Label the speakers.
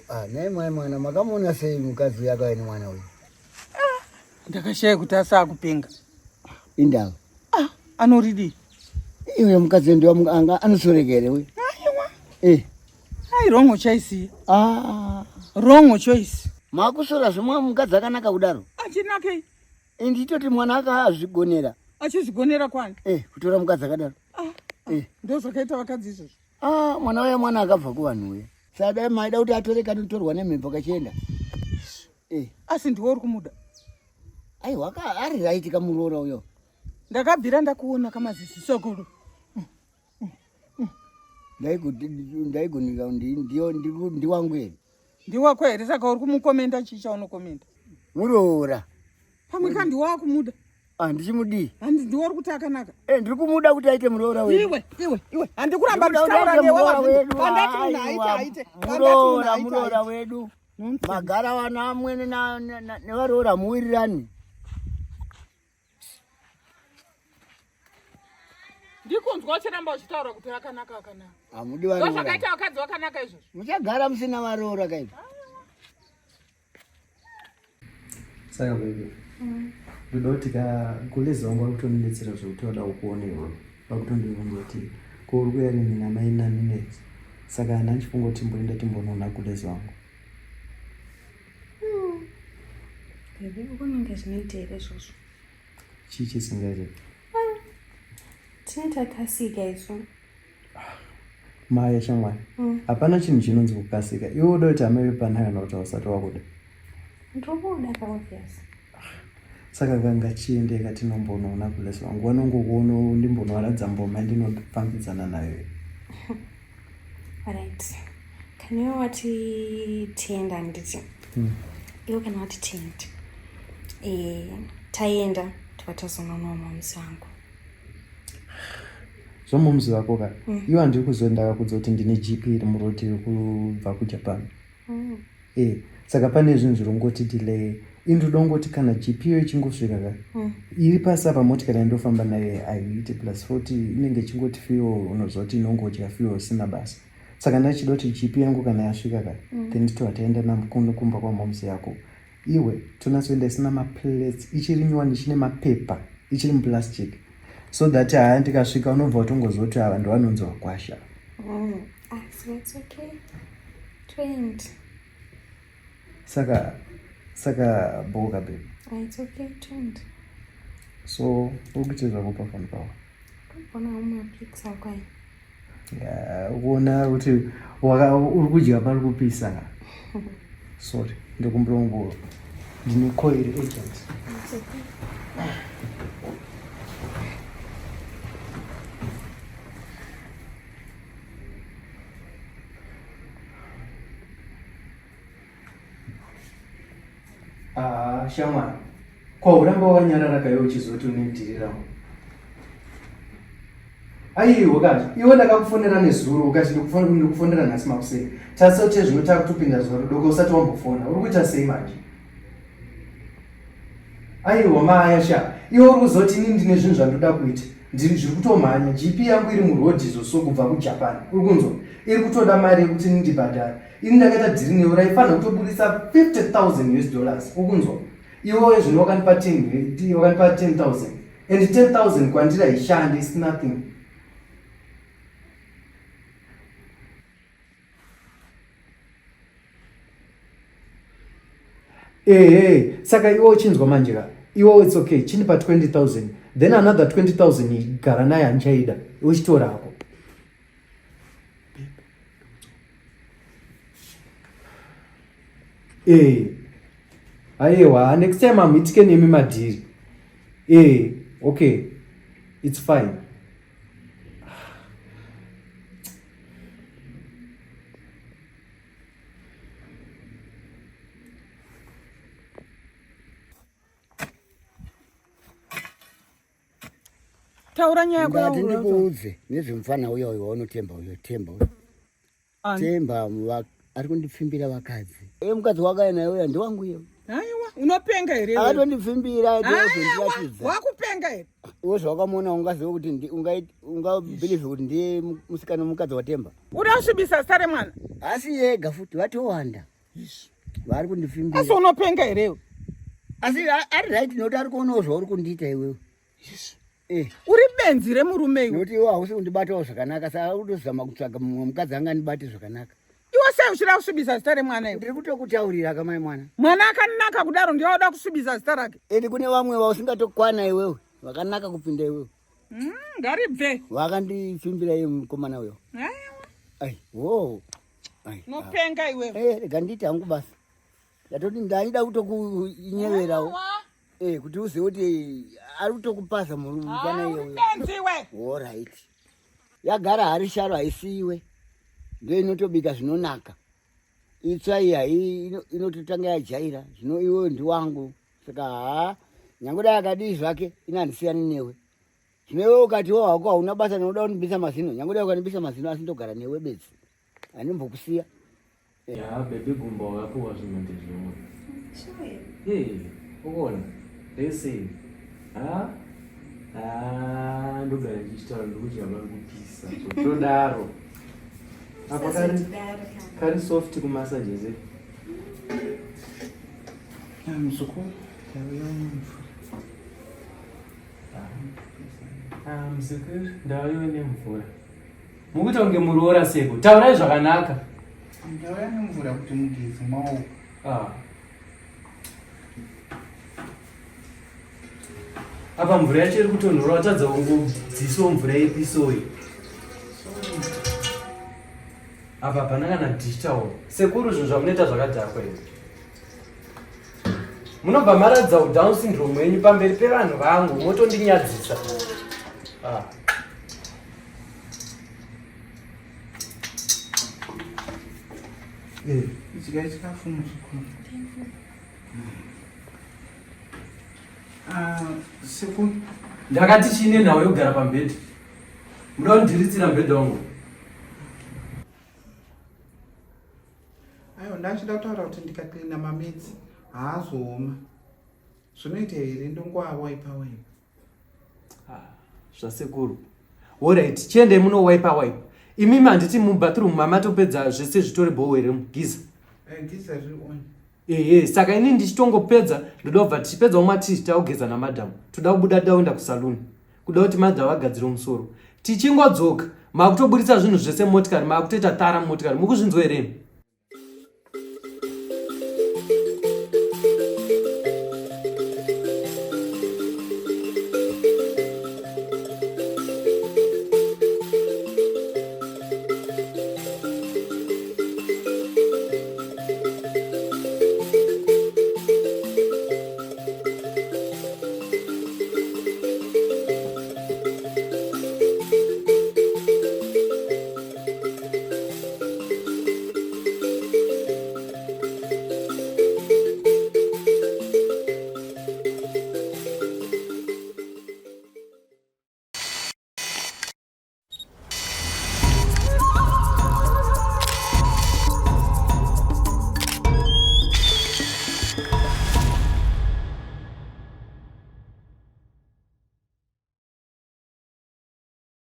Speaker 1: Ah, nhai mai mwana makamuona sei mukadzi uyu akauya nemwana uyu?
Speaker 2: Ah, ndakashaya kuti asaakupenga.
Speaker 1: Indava.
Speaker 2: Ah, anoridii?
Speaker 1: Iwe mukadzi ndiwa anga anosoreka here uyu?
Speaker 2: Aiwa.
Speaker 1: Eh.
Speaker 2: Ai wrong choice.
Speaker 1: Ah.
Speaker 2: Wrong choice.
Speaker 1: Makusora zvimwe mukadzi akanaka kudaro.
Speaker 2: Achinakei?
Speaker 1: Inditoti mwana akazvigonera.
Speaker 2: Achizvigonera kwani?
Speaker 1: Eh, kutora mukadzi akadaro.
Speaker 2: Ah. Eh. Ndozvakaita vakadzi izvozvo.
Speaker 1: Ah, mwana uya mwana akabva kuvanhu uya. Sada maida kuti atore kanotorwa nemhepo kachienda.
Speaker 2: Eh. Asi ndiwe uri kumuda?
Speaker 1: Aiwa ka ari right kamuroora uyo.
Speaker 2: Ndakabvira ndakuona kamazizi sokuru.
Speaker 1: Ndaigunika ndiyo ndiwangu here?
Speaker 2: Ndiwako here saka uri kumukomenda chii chaunokomenda?
Speaker 1: Muroora.
Speaker 2: Pamwe ka ndiwe wakumuda.
Speaker 1: Ah, ndichimudii?
Speaker 2: Handi ndiwe uri kuti akanaka.
Speaker 1: Eh, ndiri kumuda kuti aite muroora wedu.
Speaker 2: Iwe, iwe, iwe. Handikuramba ndichitaura newe wazvinhu. Pandati munhu aite aite.
Speaker 1: Muroora, muroora wedu. Magara vana amwene nevaroora muwirirani.
Speaker 2: Ndikunzwa uchiramba uchitaura kuti akanaka akanaka.
Speaker 1: Hamudi varoora.
Speaker 2: Ndozvakaita vakadzi vakanaka izvozvo.
Speaker 1: Muchagara musina varoora kaipa.
Speaker 3: Saka baby. Ndoda kuti ka kulezi wangu vakutondibetsera zvekuti vada kukuona iwe. Vakutondibvunza kuti ko uri kuya rini namai naMinetsi. Saka hana ndichifunga kuti timboenda timbonoona kulezi wangu.
Speaker 4: Baby, ukunonge zvinoita here izvozvo?
Speaker 3: Chii chisingaite?
Speaker 4: Ah, tine takasika isu.
Speaker 3: Maya shamwari. Hapana chinhu chinonzi kukasika. Iwe uda kuti amai vepana kana kuti hausati wakuda.
Speaker 4: Ndokuda ka obvious.
Speaker 3: Saka kanga chiendeka tinombonoona kulesi wangu. Wanongokuona ndimbonoaradza mboma ndinofambidzana nayo.
Speaker 4: Right. Kana iwe wati tienda handiti? Iwe kana wati tiende. Eh, taenda tobva tazononowa momusi wangu.
Speaker 3: Zvomuzi wako ka. Iwe handiri kuziva ndakakudza kuti ndine GP iri muroad iri kubva kuJapan. Eh, saka pane zvinhu zviri kungoti delay. Ini ndoda kungoti kana GP yo ichingosvika ka. Iri pasi apa motikari yandofamba nayo haiiti plus 40 inenge ichingoti fuel unoziva kuti inongodya fuel isina basa. Saka ndachida kuti GP yangu kana yasvika ka then titobva taenda kumba kwamomuzi yako. Iwe tonatsoenda isina maplates ichiri nyowani ichine mapepa ichiri muplastic so that haya ndikasvika unobva watongoziva kuti ava ndovanonzi wakwasha.
Speaker 4: Ah, so it's okay. 20.
Speaker 3: Saka saka boka baby.
Speaker 4: Ah, it's okay, 20.
Speaker 3: So uri kuita zvako pafoni pako.
Speaker 4: Kuona mapics ako aya.
Speaker 3: Yeah, ukuona kuti uri kudya pari kupisa. Sorry, ndikumbira unguva. Ndine call iri urgent.
Speaker 4: It's okay.
Speaker 3: Ah, shamwari. Ko uramba wakanyarara kaiwe uchizoti une dhiri rangu. Aiwa kazi, iwe ndakakufonera nezuro ukati ndikufonera nhasi makuseni. Tasote zvino takutopinda zuva rodoko usati wambofona. Uri kuita sei manje? Aiwa maya sha, iwe uri kuzoti ini ndine zvinhu zvandoda kuita. Ndiri zviri kutomhanya. GP yangu iri muroad izvo so kubva kuJapan. Uri kunzwa? Iri kutoda mari yekuti ndibhadhare. Ini ndakaita dhiri newe raifanira kutoburitsa 50,000 US dollars. Uri kunzwa? Iwe zvino wakandipa 10 wakandipa 10,000. And 10,000 kwandiri haishandi, it's nothing. Ehe, saka iwe uchinzwa manje ka iwe it's okay chindipa 20000 then another 20000 gara naye handichaida uchitora hako. Eh. Aiwa, next time hamuitike nemi madhiri. Eh, okay. It's fine.
Speaker 2: Taura nyaya yako.
Speaker 1: Ndati ndikuudze nezvemufana uya uyo waunotemba uyo temba uyo. Temba ari kundipfimbira vakadzi. Iye mukadzi wakaya naye uya ndiwangu iyo.
Speaker 2: Aiwa, unopenga here?
Speaker 1: Akatondipfimbira ndozondiratidza.
Speaker 2: Wakupenga here?
Speaker 1: Iwe zvawakamuona ungaziva kuti unga believe kuti ndiye musikana mukadzi waTemba.
Speaker 2: Uda kusvibisa zita remwana?
Speaker 1: Asi yega futi vatowanda. Vari kundipfimbira.
Speaker 2: Asi unopenga here iwe?
Speaker 1: Asi ari right nokuti ari kuonawo zvauri kundiita iwewe.
Speaker 2: Eh. Uri benzi remurume iwe.
Speaker 1: Nokuti iwe hausi kundibatawo zvakanaka saka uri kutozama kutsvaga mumwe mukadzi angandibate zvakanaka.
Speaker 2: Iwe sei uchida kusvibisa zita remwana iwe?
Speaker 1: Ndiri kutokutaurira kamai mwana.
Speaker 2: Mwana akanaka kudaro ndiye wauda kusvibisa zita rake.
Speaker 1: Ende kune vamwe vausingatokwana iwewe vakanaka kupinda iwewe.
Speaker 2: Ngaribve.
Speaker 1: Vakandipfimbira iye mukomana uyo.
Speaker 2: Aiwa.
Speaker 1: Ai, wo. Ai.
Speaker 2: Unopenga iwewe.
Speaker 1: Eh, rega ndiite hangu basa. Ndatoti ndaida kutokunyeverawo. Eh, kuti uzive kuti ari kutokupaza mukana iyoyo.
Speaker 2: Benzi iwe.
Speaker 1: All right. Yagara hari sharo haisiiwe. Ndiyo inotobika zvinonaka. Itsva iyi inototanga yajaira. Zvino iwewe ndiwangu. Saka haa nyange dai akadii zvake ini handisiyani newe. Zvino iwewe ukatiwo hako hauna basa nokuda kundibisa mazino. Nyange dai ukandibisa mazino asi ndogara newe bedzi. Handimbokusiya.
Speaker 3: Ya baby gumbo wakapuwa zvinhu ndezvimwe. Hey, ukuona? Listen. Ha? Ah, ndogara ndichitaura ndikuti havari kupisa. Todaro. Apa kari kari soft kumassage ze.
Speaker 2: Muzukuru, ndauya nemvura.
Speaker 3: Ah, muzukuru, ndauya nemvura. Mukuita kunge muroora seko. Taurai zvakanaka.
Speaker 2: Ndauya nemvura kuti mugeze maoko.
Speaker 3: Ah. Apa mvura yacho iri kutonhora watadza kungodzisawo mvura yepisoyi. Apa hapana kana digital. Sekuru zvinhu zvamunoita zvakadhakwa izvi. Munobva maratidza udown syndrome wenyu pamberi pevanhu vangu motondinyadzisa. Ah.
Speaker 2: Idyai chikafu muzukuru. Ah, sekuru.
Speaker 3: Ndakati chine nhau yekugara pambedha. Muda kundiritsira mbedha wangu.
Speaker 2: Aiwa ndachida kutaura kuti ndikaklina mametsi haazooma. Zvinoita here ndongoawaipa waipa.
Speaker 3: Ah, zvasekuru orit chiendei munowaipa waipa imimi handiti mubathroom mamatopedza zvese zvitori bhowo here giza
Speaker 2: eh, giza riri on
Speaker 3: ehe saka ini ndichitongopedza ndoda kubva tichipedza umwa tii takugeza namadhamu toda kubuda taenda kusaluni kuda kuti madhamu agadzire musoro tichingodzoka makutoburitsa zvinhu zvese mumotikari makutoita tara mumotikari mukuzvinzwa here imi?